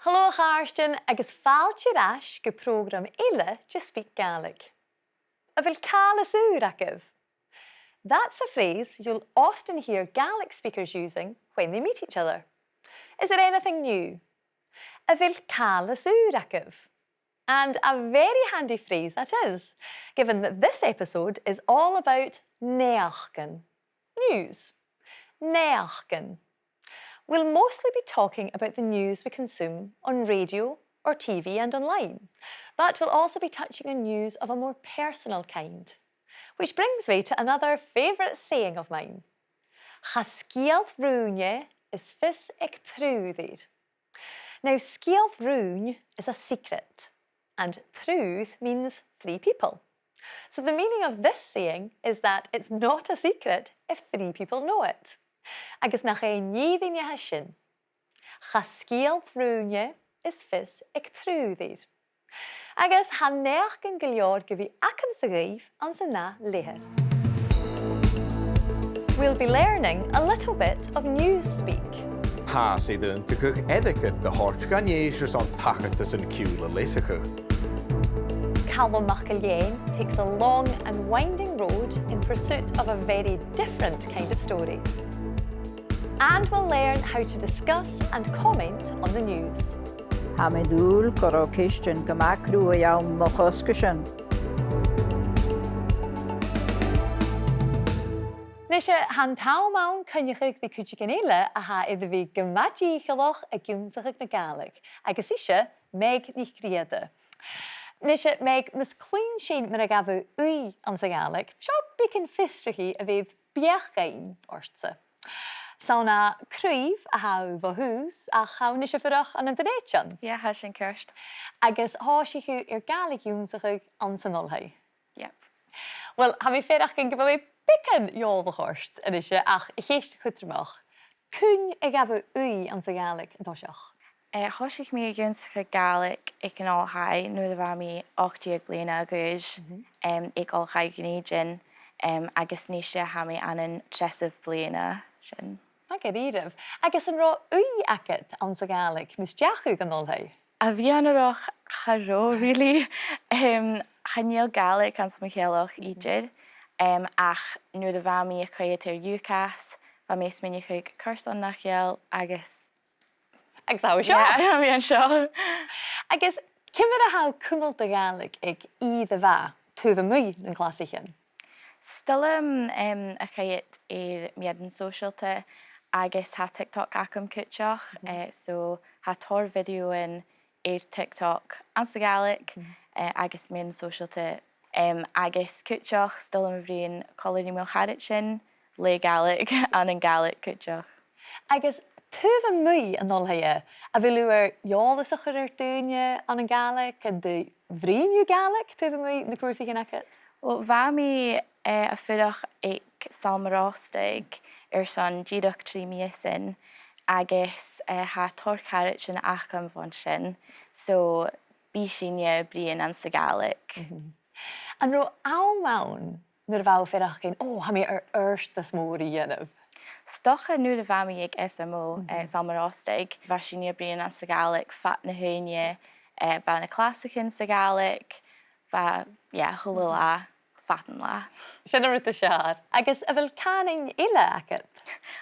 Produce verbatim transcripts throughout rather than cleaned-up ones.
Halò a chàirdean agus fàilte air ais gu prògram eile de SpeakGaelic. A bheil càil as ùr agaibh? That's a phrase you'll often hear Gaelic speakers using when they meet each other. Is it anything new? A bheil càil as ùr agaibh? And a very handy phrase that is, given that this episode is all about naidheachdan. News. Naidheachdan. We'll mostly be talking about the news we consume on radio or T V and online, but we'll also be touching on news of a more personal kind. Which brings me to another favourite saying of mine. Cha sgeul riùin e is fios aig triùir. Now, sgeul riùin is a secret, and triùir means three people. So the meaning of this saying is that it's not a secret if three people know it. Agus nach e an fhìrinn a tha sin. Cha sgeul riùin e is fios aig triùir. Agus tha naidheachdan gu leòr gu bhith agamsa dhuibh anns an ath leth-uair. We'll be learning a little bit of Newspeak. Tha sibh air an tuigse airgead a thoirt dhan aois airson tachartasan ciùil a leasachadh. Calum MacIlleathain takes a long and winding road in pursuit of a very different kind of story. And we'll learn how to discuss and comment on the news. Tha mi an dùil gun robh ceistean gu math cruaidh ann mu chosgaisean. Nise, tha an t-àm ann coinneachadh ri cuideigin eile a tha air a bhith gu math dìcheallach ag ionnsachadh na Gàidhlig, agus ise Meg NicGriadha. Nise, Meg, mus cluinn sinn mar a ghabh thu ùidh anns a' Ghàidhlig, seo beagan fiosrachaidh a bheir beachd fhaighinn ortsa. 'S ann à craobh a tha thu bho thùs, ach tha thu a-nis a' fuireach ann an Dùn Èideann. Yeah, tha sin ceart. Agus thòisich thu air Gàidhlig ionnsachadh anns an oilthigh. Yep. Uill, tha mi a' faireachdainn gu bheil mi beagan eòlach ort a-nise, ach a' cheist chudromach, cuin a ghabh thu ùidh anns a' Ghàidhlig an toiseach? Eh, thòisich mi ag ionnsachadh Gàidhlig aig an oilthigh nuair a bha mi ochd deug bliadhna a dh'aois, em, aig Oilthigh Dhùn Èideann, em, agus a-nise tha mi ann an treasamh bliadhna sin. Math dha-rìribh. Agus an robh ùidh agad anns a' Ghàidhlig mus deach thu dhan oilthigh? A bhith onarach, cha robh, really. Em, chan eil Gàidhlig anns mo theaghlach idir. Em, ach nuair a bha mi a' coimhead air UCAS, bha mi a' smaoineachadh carson nach eil agus Agus tha thu seo. Yeah, tha mi an seo. Agus ciamar a tha thu a' cumail do Ghàidhlig aig ìre mhath taobh a-muigh nan clasaichean? 'S toil leam, em, a' coimhead air meadhan sòisealta agus tha TikTok agam cuideachd, eh, so tha tòrr bhidiothan air TikTok anns a' Ghàidhlig, eh, agus meadhan sòisealta, em, agus cuideachd 's toil leam a bhruidhinn còmhla ri mo charaidean le Gàidhlig ann an Gàidhlig cuideachd. Agus taobh a-muigh an oilthigh, a bheil thu air eòlas a chur air daoine ann an Gàidhlig, an do bhruidhinn thu Gàidhlig taobh a-muigh na cùrsaichean agad? Uill, bha mi, eh, a' fuireach aig Sabhal Mòr Ostaig airson dìreach trì mìosan, agus, eh, tha tòrr charaidean agam bhon sin, so bidh sinne a' bruidhinn anns a' Ghàidhlig. An robh àm ann nuair a bha thu a' faireachdainn, ò, tha mi air adhartas mòr a dhèanamh? 'S dòcha nuair a bha mi aig S M O, eh, Sabhal Mòr Ostaig, bha sinne a' bruidhinn anns a' Ghàidhlig fad na h-ùine, eh, bha na clasaichean sa Ghàidhlig, bha, yeah, a h-uile latha, fad an latha. Sin an rud as fheàrr. Agus a bheil cànain eile agad?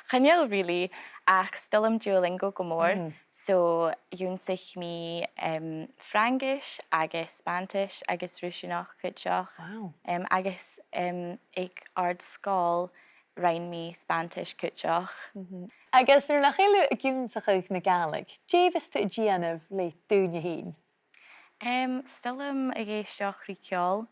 Chan eil really, ach 's toil leam Duolingo gu mòr. So dh'ionnsaich mi, em, Fraingis agus Spàinntis agus Ruiseanach cuideachd. Wow. Em, agus, em, aig àrd-sgoil rinn mi Spàinntis cuideachd. Agus nuair nach eil thu ag ionnsachadh na Gàidhlig, dè bhios tu a' dèanamh le d' ùine fhèin? Em, 's toil leam ag èisteachd ri ceòl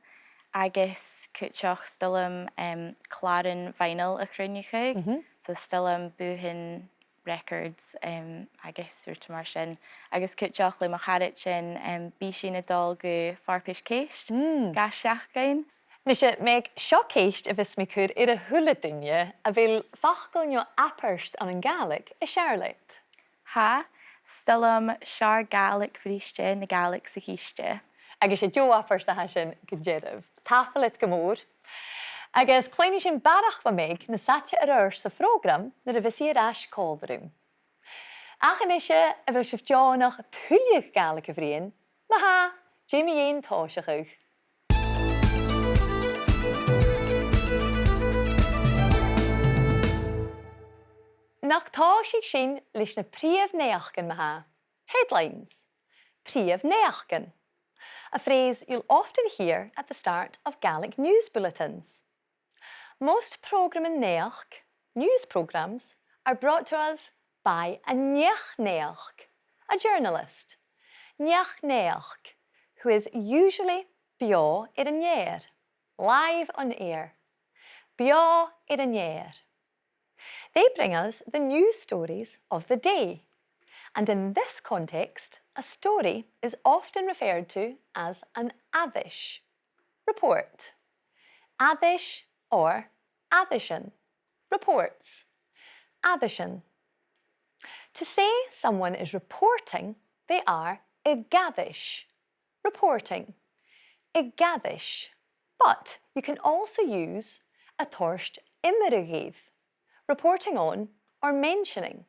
agus cuideachd 's toil leam, em, clàran vinyl a chruinneachadh. So 's toil leam bùthan records, em, agus rudan mar sin. Agus cuideachd le mo charaidean, em, bidh sinn a' dol gu farpais-ceist gach seachdain. Nise, Meg, seo ceist a bhios mi a' cur air a h-uile duine, a bheil facal no abairt ann an Gàidhlig as fheàrr leat? Tha, 's toil leam 's fheàrr Gàidhlig bhriste na Gàidhlig sa chiste. Agus 's e deagh abairt a tha sin gu dearbh. Tapadh leat gu mòr. Agus cluinnidh sinn barrachd bho Meg nas fhaide air adhart sa phrògram nuair a bhios i air ais còmhla rium. Ach a-nise, a bheil sibh deònach tuilleadh Gàidhlig a bhruidhinn? Ma tha, dè mu dheidhinn tòiseachadh? Nach tòisich sinn leis na prìomh naidheachdan ma-thà? Headlines. Prìomh naidheachdan. A phrase you'll often hear at the start of Gaelic news bulletins. Most prògraman naidheachd, news programmes, are brought to us by an neach-naidheachd, a journalist. Neach-naidheachd, who is usually beò air an ear, live on air. Beò air an ear. They bring us the news stories of the day. And in this context, a story is often referred to as an aithris. Report. Aithris or aithrisean. Reports. Aithrisean. To say someone is reporting, they are ag aithris. Reporting. Ag aithris. But you can also use a' toirt iomradh air. Reporting on or mentioning.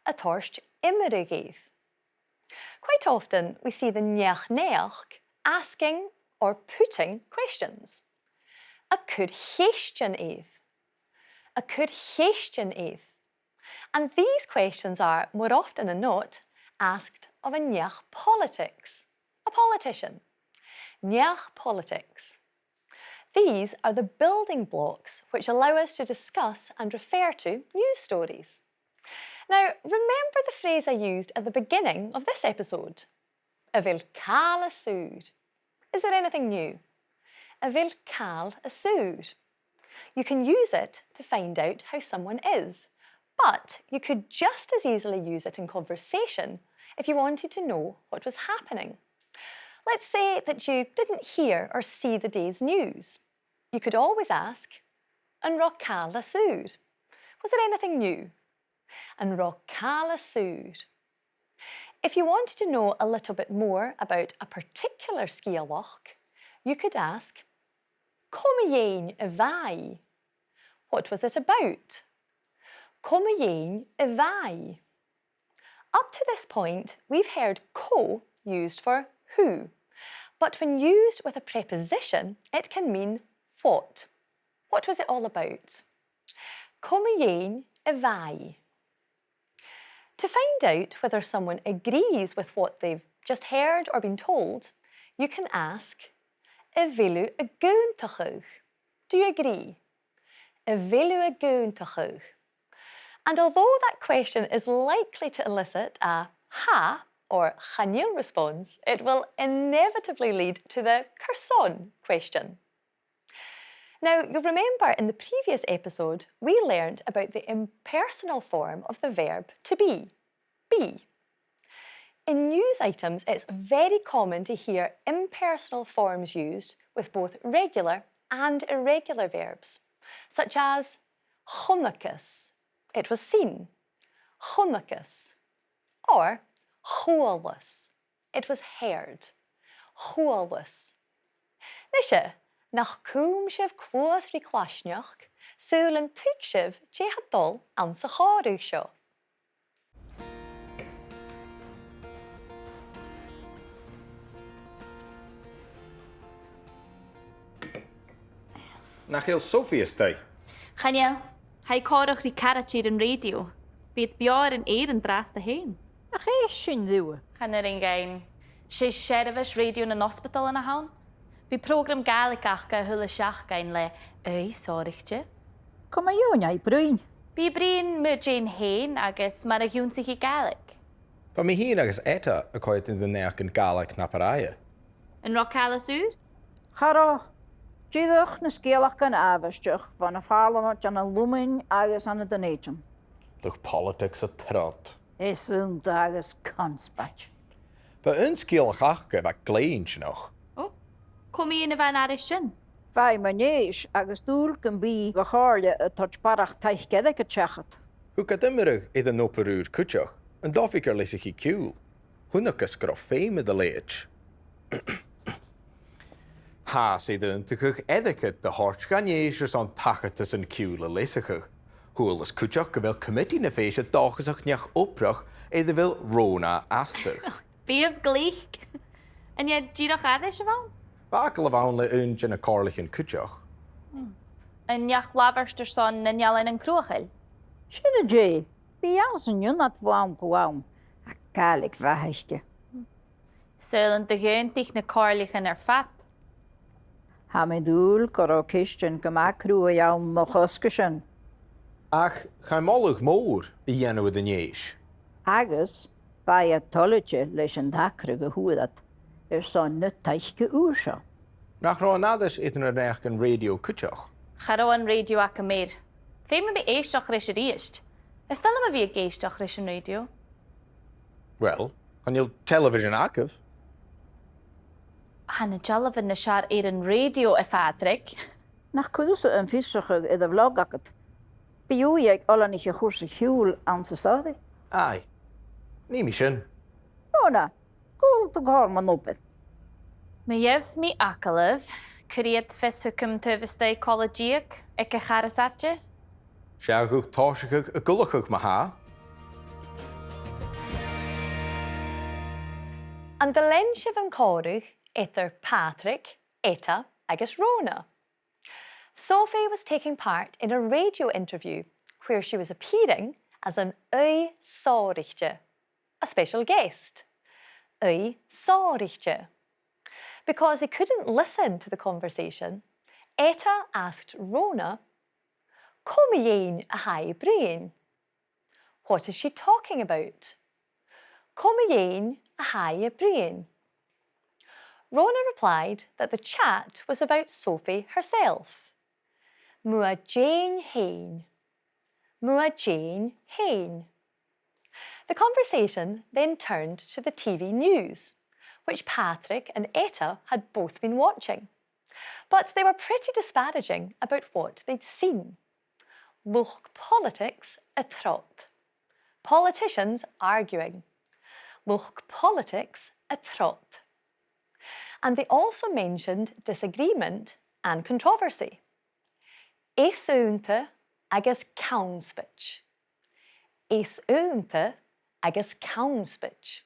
A' toirt iomradh air. Quite often we see the neach-naidheachd asking or putting questions. A' cur cheistean air. A' cur cheistean air. And these questions are, more often than not, asked of a neach-poilitigs, a politician. Neach-poilitigs. These are the building blocks which allow us to discuss and refer to news stories. Now, remember the phrase I used at the beginning of this episode? A bheil càil às ùr? Is there anything new? A bheil càil às ùr? You can use it to find out how someone is, but you could just as easily use it in conversation if you wanted to know what was happening. Let's say that you didn't hear or see the day's news. You could always ask, an robh càil às ùr? Was there anything new? An robh càil às ùr? If you wanted to know a little bit more about a particular sgeulachd, you could ask, cò mu dheidhinn a bha i? What was it about? Cò mu dheidhinn a bha i? Up to this point, we've heard cò used for who, but when used with a preposition, it can mean what. What was it all about? Cò mu dheidhinn a bha i? To find out whether someone agrees with what they've just heard or been told, you can ask, a bheil thu ag aontachadh? Do you agree? A bheil thu ag aontachadh? And although that question is likely to elicit a tha or chan eil response, it will inevitably lead to the carson question. Now, you'll remember in the previous episode, we learnt about the impersonal form of the verb to be, be. In news items, it's very common to hear impersonal forms used with both regular and irregular verbs, such as chonacthas, it was seen, chonacthas, or chualas, it was heard. Chualas. Nise, nach cùm sibh cluas ri claisneachd, saoil an tuig sibh dè tha dol anns a' chòmhradh seo. Nach eil Sophie a-staigh? Chan eil. Tha i a' còmhradh ri caraidean air an rèidio. Bidh iad beò air an èirigh an-dràsta fhèin. Nach èist sinn riutha? Chan urrainn dhuinn. 'S e seirbheis rèidio nan ospadal a th' ann. Bidh prògram Gàidhlig aca a h-uile seachdain le Aoigh Shònraichte. Cò mu dheidhinn a bhios i a' bruidhinn? Bidh i a' bruidhinn mu dheidhinn fhèin agus mar a dh'ionnsaich i Gàidhlig. Bha mi fhìn agus Etta a' coimhead air na naidheachdan Gàidhlig na bu tràithe. An robh càil às ùr? Cha robh. Dìreach na sgeulachdan àbhaisteach bhon a' Phàrlamaid ann an Lunnainn agus ann an Dùn Èideann. Luchd-poilitigs a' trod. Is iongantach agus connspaid. Bha aon sgeulachd aca a bha glè inntinneach. Ò, cò mu dheidhinn a bha an aithris sin? Bha i mu Nèis agus dùil gum bi a chomhairle a' toirt barrachd taic-airgid seachad. Thug iad iomradh air an obair ùr cuideachd, an d' oifigear leasachaidh ciùil. Chunnacas gun robh feum air a leithid. Thathas air aontachadh airgid a thoirt dha Nèis airson tachartasan ciùil a leasachadh. Chualas cuideachd gu bheil comataidh na fèise dòchasach neach-obrach air a bheil Rona a-staigh. Bidh e glic. An e dìreach aithris a bh' ann? B' fheàrr leam a bhith ann le aon de na comhairlichean cuideachd. Hmm. An deach labhairt airson nan ealain an cruthachail? Sin e. Bidh iad san ionad bho àm gu àm. Ach Gàidhlig mhath aice. Saoil an do dh'aontaich na comhairlichean air fad? Tha mi an dùil gun robh ceistean gu math cruaidh ann mu chosg sin. Ach chaidh moladh mòr a dhèanamh air an fhèis. Agus bha iad toilichte leis an t-acra a fhuair iad airson na taice ùr seo. Nach robh an aithris eadar na naidheachdan rèidio cuideachd? Cha robh an rèidio agam air. Feumaidh mi èisteachd ris a-rithist. Is toil leam a bhith ag èisteachd ris an rèidio. Uill, chan eil television agaibh. Tha na dealbhan nas fheàrr air an rèidio, a Phàdraig. Nach cuir thusa am fiosrachadh air a' bhlog agad. Bidh ùidh aig oileanaich a' chùrsa-ciùil anns an stòiridh. Aye. Nì mi sin. Rona, cò bheil thu a' cur mun obair? Ma gheibh mi agallamh, cuiridh iad fios thugam taobh a-staigh cola-deug aig a' char as fhaide. 'S fheàrr dhut tòiseachadh a' gluasad ma-thà. An do lean sibh an còmhradh eadar Pàdraig, Etta agus Rona? Sophie was taking part in a radio interview where she was appearing as an aoigh sònraichte, a special guest. Aoigh sònraichte. Because he couldn't listen to the conversation, Etta asked Rona, "Cò mu dheidhinn a tha i a' bruidhinn?" What is she talking about? Cò mu dheidhinn a tha i a' bruidhinn? Rona replied that the chat was about Sophie herself. Mu dheidhinn fhèin. Mu dheidhinn fhèin. The conversation then turned to the T V news, which Pàdraig and Etta had both been watching. But they were pretty disparaging about what they'd seen. Luchd-poilitigs a' trod. Politicians arguing. Luchd-poilitigs a' trod. And they also mentioned disagreement and controversy. Eas-aonta agus ceannspaid. Eas-aonta agus ceannspaid.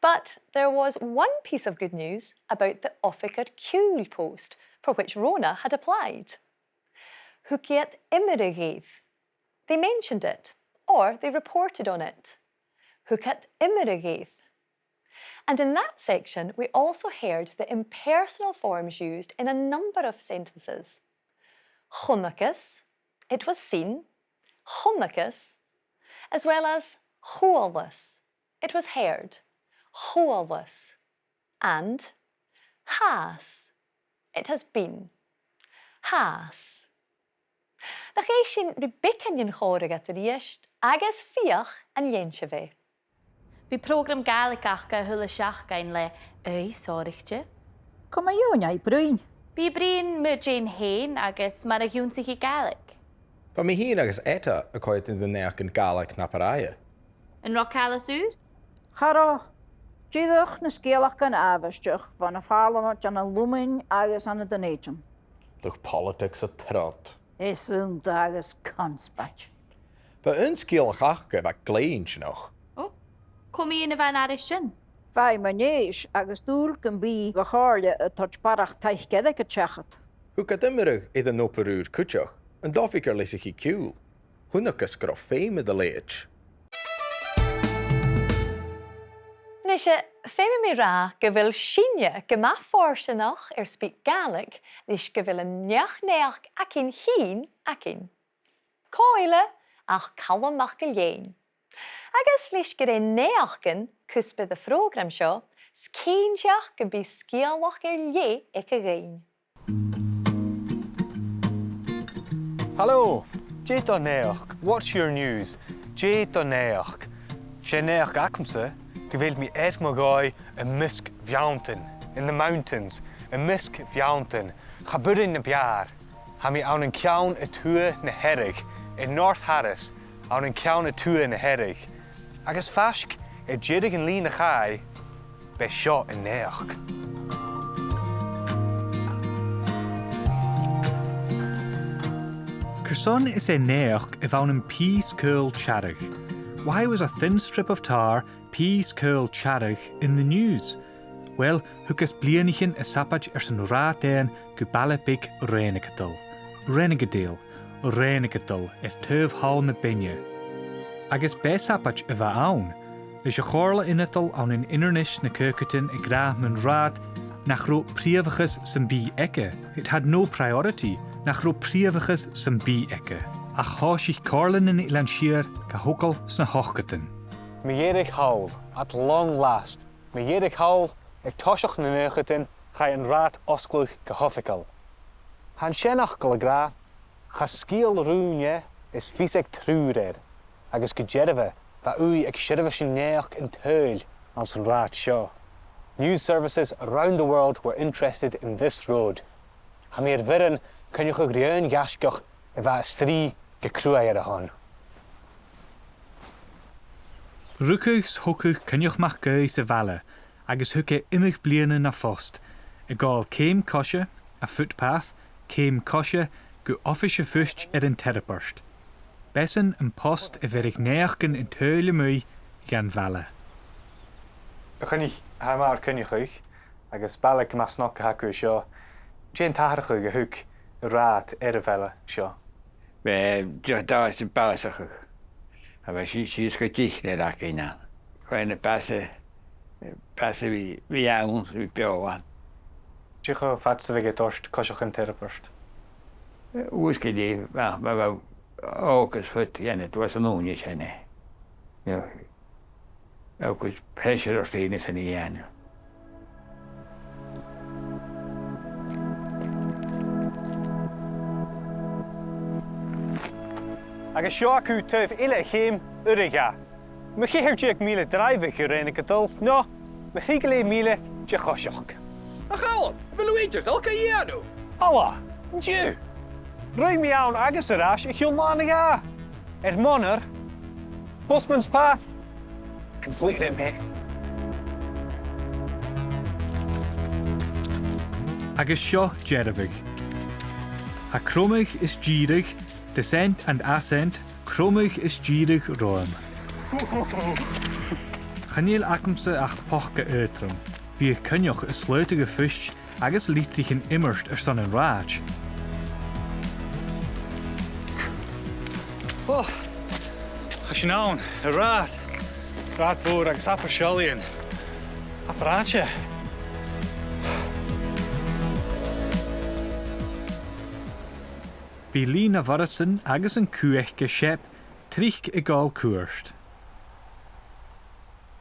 But there was one piece of good news about the Oifigear Ciùil post for which Rona had applied. Thug iad iomradh air. They mentioned it, or they reported on it. Thug iad iomradh air. And in that section, we also heard the impersonal forms used in a number of sentences. Chunnacas, it was seen, chunnacas, as well as chualas, it was heard, chualas, and tha, it has been, tha. Nach èist sinn ri beagan den chòmhradh a-rithist agus feuch an lean sibh e. Bidh prògram Gàidhlig aca a h-uile seachdain le aoigh sònraichte. Cò mu dheidhinn a tha i a' bruidhinn? Bidh i a' bruidhinn mu dheidhinn fhèin agus mar a dh'ionnsaich i Gàidhlig. Bha mi fhìn agus Etta a' coimhead air na naidheachdan Gàidhlig na bu tràithe. An robh càil às ùr? Cha robh. Dìreach na sgeulachdan àbhaisteach bho na pàrlamaid ann an Lunnainn agus ann an Dùn Èideann. Luchd-poilitigs a' trod. Eas-aonta agus ceannspaid. B' e an sgeulachd aca a bha glè inntinneach. Ò, cò mu dheidhinn a bha an aithris sin? Bha i mun fhèis agus dùil gum biodh a' chomhairle a' toirt barrachd taic airgid seachad. Thug iad iomradh air an obair ùr cuideachd, an t-oifigear leasachaidh ciùil. Chunnacas gun robh feum air a leithid. Nise, feumaidh mi ràdh gu bheil sinne gu math fortanach air SpeakGaelic leis gu bheil an neach-naidheachd againn fhìn againn. Cò eile ach Calum MacIlleathain. Agus leis gur e naidheachdan cuspair a' phrògraim seo, 's cinnteach gum bi sgeulachd air leth aige dhuinn. Halò! Dè do naidheachd? What's your news? Dè do naidheachd? 'S e naidheachd agamsa gu bheil mi air mo dhòigh am measg bheanntan, in the mountains, am measg bheanntan. Cha b' urrainn na b' fheàrr. Tha mi ann an ceann a tuath na Hearadh, in North Harris, ann an ceann a tuath na Hearadh. Agus faisg air deireadh an linn a chaidh, b' e seo an naidheachd. Carson is e naidheachd a bh' ann am pìos caol tearg? Why was a thin strip of tar, pìos caol tearg, in the news? Well, thugas bliadhnaichean a' sabaid airson rathad fhaighinn gu baile beag Rèinagadail. Rèinagadail, Rèinagadail, air taobh thall na beinne. Agus b' e sabaid a bh' ann. Leis a' chomhairle ionadail ann an Inbhir Nis na Caogadan ag ràdh mun rathad nach robh prìomhachas sam bith aige, it had no priority, nach robh prìomhachas sam bith aige. Ach thòisich Comhairle nan Eilean Siar ga thogail sna h-ochdadan. Mu dheireadh thall, at long last, mu dheireadh thall, aig toiseach nan naochadan, chaidh an rathad fhosgladh gu h-oifigeil. Tha an seanfhacal ag ràdh, cha sgeul rùin e is fios aig triùir air, agus gu dearbha, bha ùidh aig seirbheisean naidheachd an t-saoghail anns an rathad seo. News services around the world were interested in this road. Tha mi air bhioran coinneachadh ri aon ghaisgeach a bha a' strì gu cruaidh air a shon. Rugadh 's thogadh Coinneach MacAoidh sa bhaile, agus thug e iomadh bliadhna na phost, a' gabhail ceum-coise, a footpath, ceum-coise, gu oifis a' phuist air an t-aerabairt. B' esan am post a bheireadh naidheachdan an t-saoghail a-muigh dhan bhaile. A Choinnich, tha e math ur coinneachadh, agus baile gu math snog a th' agaibh an seo. Dè an t-atharrachadh a thug an rathad air a' bhaile seo? Bha e, dìreach dòigh sam bith bàsachadh. A bha sìos, sìos gu dìth le ragaidhean ann. Chuir e na bàs, bàs a bhith, bhith ann, a bhith beò ann. Dè cho fad 's a bhiodh e a' toirt coiseachd an t-aerabairt? Uair gu leth, bha, bha, bha, òg is fad a dhèanamh, 't was an ùine sin e. You know, agus pressure air daoine sin a dhèanamh. Agus seo agaibh taobh eile a' cheum, Urraigh. Mu cheithir deug mìle dràibheadh gu Rèinagadail, no mu thrithead 's a leth mìle de choiseachd. A Chaluim, a bheil thu idir dol ga dhèanamh? Alla, an-diugh! Ruith mi ann agus air ais a h-uile là no dhà. Air m' onair, Postman's Path. Completely amazing. Agus seo dearbhadh. Tha cromadh is dìreadh, descent and ascent, cromadh is dìreadh romham. Chan eil agamsa ach poca aotrom. Bidh Coinneach a' slaodadh a' phuist agus litrichean iomairt airson an rathaid. Ò, tha sinn ann, an rathad. Rathad mhòr agus abair seallaidhean. Abair àite. Bidh Lena Mhoireasdan agus an cù aice, Seb, tric a' gabhail cuairt.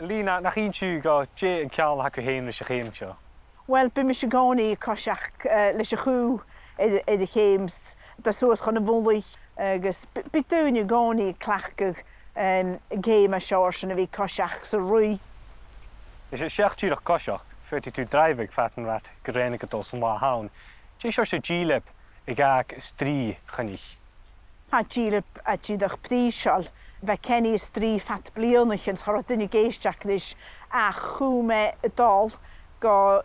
Lena, nach inns thu dhomh dè an ceangal a th' agaibh fhèin ris a' cheum seo? Uill, bidh mise an-còmhnaidh a' coiseachd, eh, leis a' chù air, air a' cheum 's a' dol suas chun a' mhullaich, agus bi-, bidh daoine an-còmhnaidh a' cleachdadh, em, an ceum a tha seo airson a bhith a' coiseachd 's a' ruith. Leis a' seachd dìreach coiseachd, faodaidh tu dràibheadh fad an rathaid gu Rèinagadail san latha an-diugh. Dè seòrsa dìleab a dh'fhàg an strì, a Choinnich? Tha dìleab dìreach prìseil. Bha Kenny a' strì fad bliadhnaichean 's cha robh duine ag èisteachd ris, ach chùm e a' dol gu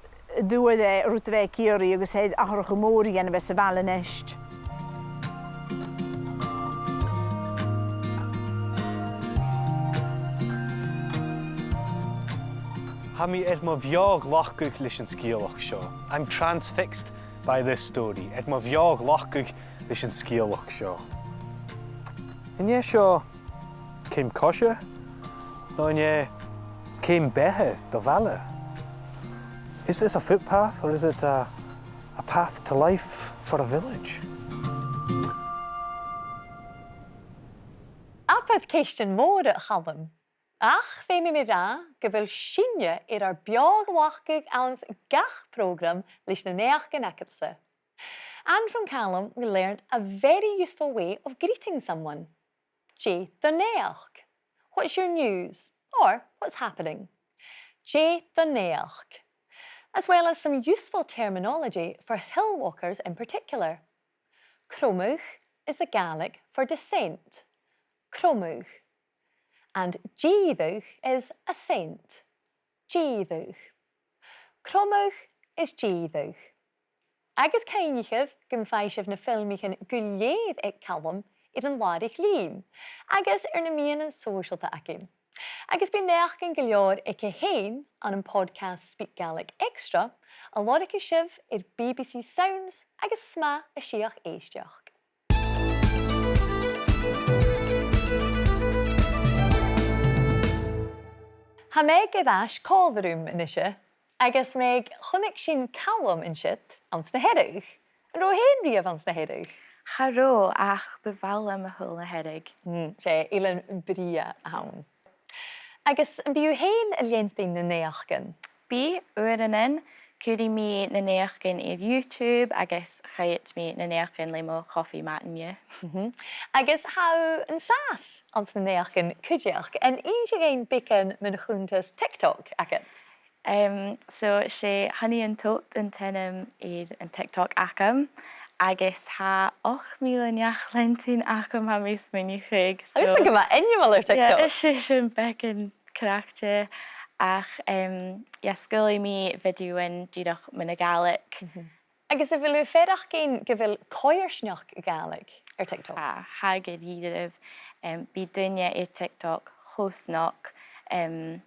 dùil e rud a bha e ag iarraidh agus tha e air atharrachadh mòr a dhèanamh às a' bhaile a-nis. Tha mi air mo bheò-ghlacadh leis an sgeulachd seo. I'm transfixed by this story. Air mo bheò-ghlacadh leis an sgeulachd seo. An e seo ceum-coise? No an e ceum-beatha do bhaile? Is this a footpath or is it a, a path to life for a village? Abair cheistean mòra, a Chaluim. Ach feumaidh mi ràdh gu bheil sinne air ar beò-ghlacadh anns gach prògram leis na naidheachdan agadsa. And from Calum we learned a very useful way of greeting someone. Dè do naidheachd? What's your news? Or what's happening? Dè do naidheachd? As well as some useful terminology for hill walkers in particular. Cromadh is the Gaelic for descent. Cromadh. And dìreadh is ascent. Dìreadh. Cromadh is dìreadh. Agus cuimhnichibh gum faigh sibh na filmichean gu lèir aig Calum air an làraich-lìn, agus air na meadhanan sòisealta againn. Agus bidh naidheachdan gu leòr aige fhèin ann am podcast SpeakGaelic Extra, a lorgaidh sibh air B B C Sounds agus 's math a shuidheachadh èisteachd. Tha Meg air ais còmhla rium a-nise, agus Meg, chunnaic sinn Calum an siud anns na Hearadh. An robh thu fhèin riamh anns na Hearadh? Cha robh, ach bu mhath leam a h-uile Hearadh. Mm, 's e eilean brèagha a th' ann. Agus am bi thu fhèin a' leantainn nan naidheachdan? Bidh, uaireannan. Cuiridh mi na naidheachdan air YouTube agus choimhead mi na naidheachdan le mo chofaidh madainne. Mhm. Agus tha thu an sàs anns na naidheachdan cuideachd. An innis thu dhuinn beagan mun chunntas TikTok agad? Em, so, 's e Honey and Tote an t-ainm air an TikTok agam, agus tha ochd mìle neach-leantainn agam, tha mi a' smaoineachadh, so. Agus tha e gu math ainmeil air TikTok. Yeah, is e sin beagan craicte, ach, em, yeah, sgaoilidh mi bhidiothan dìreach mun a' Ghàidhlig. Mhm. Agus a bheil thu a' faireachdainn gu bheil coimhearsnachd Gàidhlig air TikTok? Tha, tha gu dearbh. Em, bidh daoine air TikTok cho snog, em,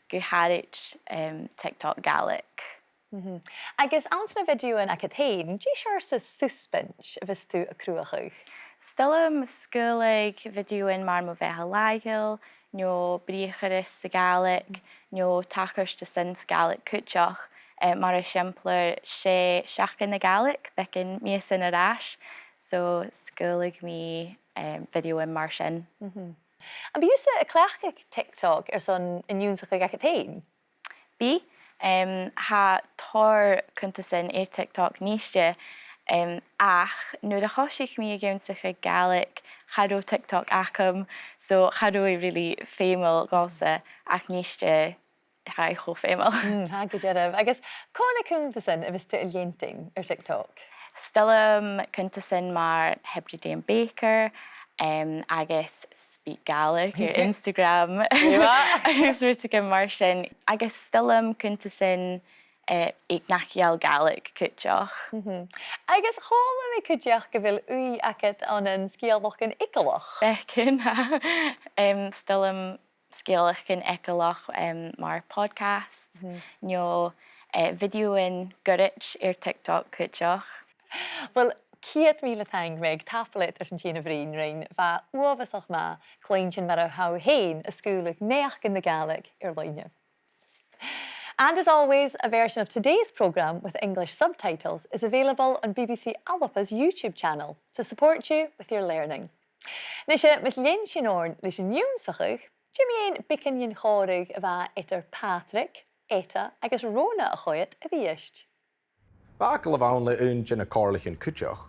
gu h-àraid, em, TikTok Gàidhlig. Mhm. Agus anns na bhidiothan agad fhèin, dè seòrsa susbaint a bhios tu a' cruthachadh? 'S toil leam sgaoileadh bhidiothan mar mo bheatha làitheil, no briathrachas sa Ghàidhlig, no tachartasan sa Ghàidhlig cuideachd, eh, mar eisimpleir, 's e Seachdain na Gàidhlig, beagan mìosan air ais, so sgaoileadh mi, eh, bhidiothan mar sin. Mhm. Am bi thusa a' cleachdadh TikTok airson an ionnsachadh agad fhèin? Bidh, em, tha tòrr cunntasan air TikTok a-niste, em, ach nuair a thòisich mi ag ionnsachadh Gàidhlig, cha robh TikTok agam, so cha robh e really feumail dhòmhsa, ach a-niste, tha e cho feumail. Mm, tha, gu dearbh. Agus cò na cunntasan a bhios tu a' leantainn air TikTok? 'S toil leam cunntasan mar Hebridean Baker, em, agus SpeakGaelic air Instagram. Agus rudeigin mar sin. Agus 's toil leam cunntasan, eh, aig nach eil Gàidhlig cuideachd. Mhm. Agus chuala mi cuideachd gu bheil ùidh agad ann an sgeulachdan eagalach. Beagan, tha. Em, 's toil leam sgeulachdan eagalach, em, mar podcast, no, eh, bhidiothan goirid air TikTok cuideachd. Uill, ceud mìle taing, Meg, tapadh leat airson tighinn a bhruidhinn rinn, bha e uabhasach math cluinntinn mar a tha thu fhèin a' sgaoileadh naidheachdan na Gàidhlig air loidhne. And as always, a version of today's programme with English subtitles is available on B B C Alba's YouTube channel to support you with your learning. Nise, mus lean sinn oirnn leis an ionnsachadh, dè mu dheidhinn beagan den chòmhradh a bha eadar Pàdraig, Etta agus Rona a' choimhead a-rithist? Bha agallamh ann le aon de na comhairlichean cuideachd.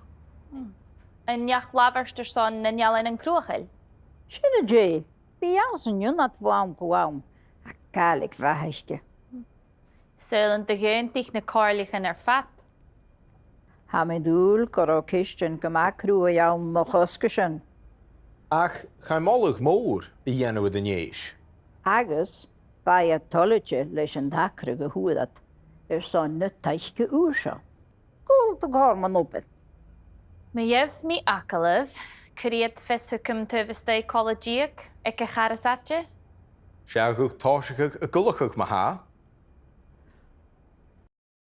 An neach-labhairt airson nan ealain cruthachail? Sin e. Bidh iad san ionad bho àm gu àm, ach Gàidhlig mhath aice. Saoil an do dh'aontaich na comhairlichean air fad? Tha mi an dùil gun robh ceistean gu math cruaidh ann mu chosgaisean. Ach chaidh moladh mòr a dhèanamh air an fhèis. Agus bha iad toilichte leis an t-acradh a fhuair iad airson na taice ùr seo. Cò bhuileas a tha còir mun obair? Ma gheibh mi agallamh, cuiridh iad fios thugam taobh a-staigh còig uairean deug aig a' char as fhaide. Seadh, tha thu a' tòiseachadh a' gabhail ma-thà.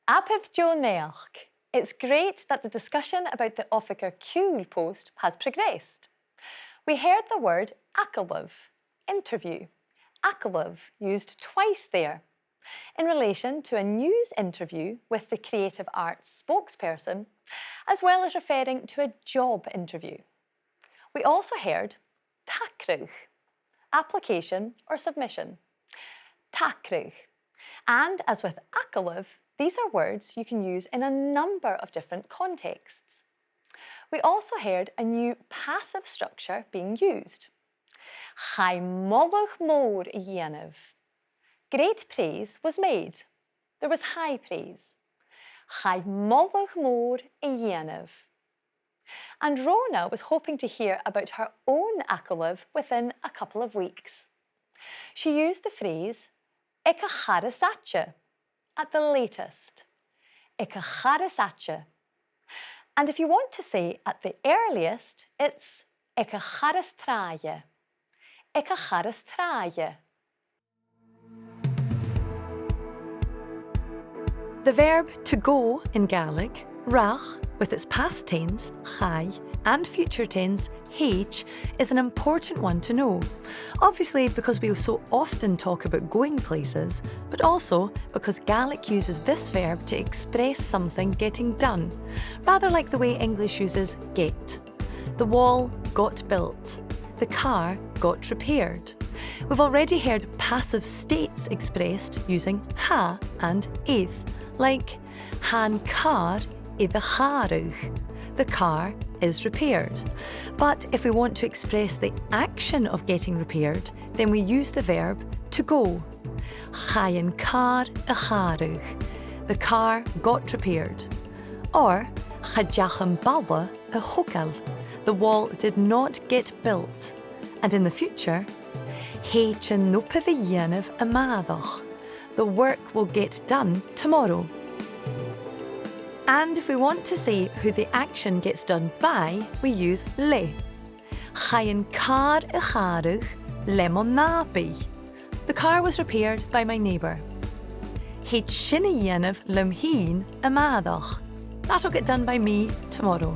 Abair deagh naidheachd. It's great that the discussion about the Oifigear Ciùil post has progressed. We heard the word agallamh, interview. Agallamh used twice there, in relation to a news interview with the Creative Arts spokesperson, as well as referring to a job interview. We also heard tacradh, application or submission. Tacradh. And as with agallamh, these are words you can use in a number of different contexts. We also heard a new passive structure being used. Chaidh moladh mòr a dhèanamh. Great praise was made. There was high praise. Chaidh moladh mòr a dhèanamh. And Rona was hoping to hear about her own agallamh within a couple of weeks. She used the phrase aig a' char as fhaide, at the latest. Aig a' char as fhaide. And if you want to say at the earliest, it's aig a' char as tràithe. Aig a' char as tràithe. The verb to go in Gaelic, rach, with its past tense, chaith, and future tense, thèid, is an important one to know. Obviously, because we so often talk about going places, but also because Gaelic uses this verb to express something getting done, rather like the way English uses get. The wall got built. The car got repaired. We've already heard passive states expressed using tha and air, like tha an càr air a chàradh. The car is repaired. But if we want to express the action of getting repaired, then we use the verb to go. Chaidh an càr a chàradh. The car got repaired. Or, cha deach am balla a thogail. The wall did not get built. And in the future, thèid an obair a dhèanamh a-màireach. The work will get done tomorrow. And if we want to say who the action gets done by, we use le. Chaidh an càr a chàradh le mo nàbaidh. The car was repaired by my neighbour. Thèid sin a dhèanamh leam fhìn a-màireach. That'll get done by me tomorrow.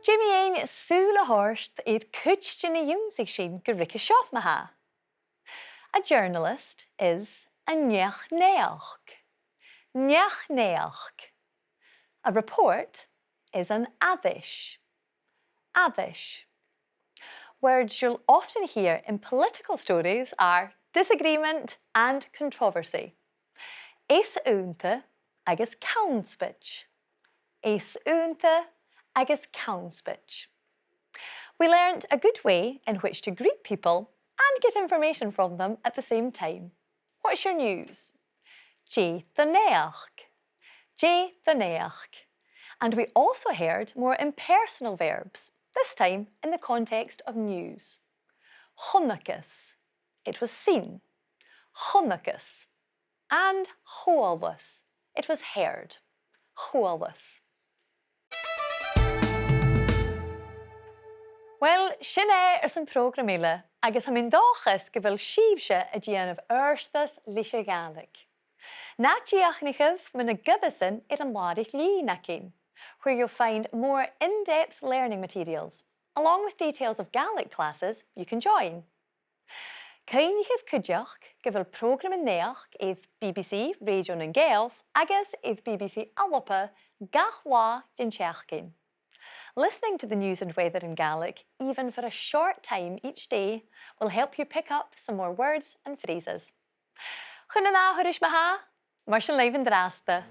Dè mu dheidhinn sùil a thoirt air cuid de na dh'ionnsaich sinn gu ruige seo ma-thà? A journalist is an neach-naidheachd. Neach-naidheachd. A report is an aithris. Aithris. Words you'll often hear in political stories are disagreement and controversy. Eas-aontadh agus ceannspaid. Eas-aontadh agus ceannspaid. We learnt a good way in which to greet people and get information from them at the same time. What's your news? Dè do naidheachd? Dè do naidheachd? And we also heard more impersonal verbs, this time in the context of news. Chunnacas. It was seen. Chunnacas. And chualas. It was heard. Chualas. Uill, sin e airson prògram eile, agus tha mi an dòchas gu bheil sibhse a' dèanamh adhartas leis a' Ghàidhlig. Na dìochuimhnichibh mu na goireasan air an làrach-lìn againn, where you'll find more in-depth learning materials, along with details of Gaelic classes you can join. Cuimhnichibh cuideachd gu bheil prògraman naidheachd air B B C Radio nan Gàidheal agus air B B C Alba gach latha den t-seachdain. Listening to the news and weather in Gaelic, even for a short time each day, will help you pick up some more words and phrases. Chun an ath thuras ma-thà, mar sin leibh an-dràsta.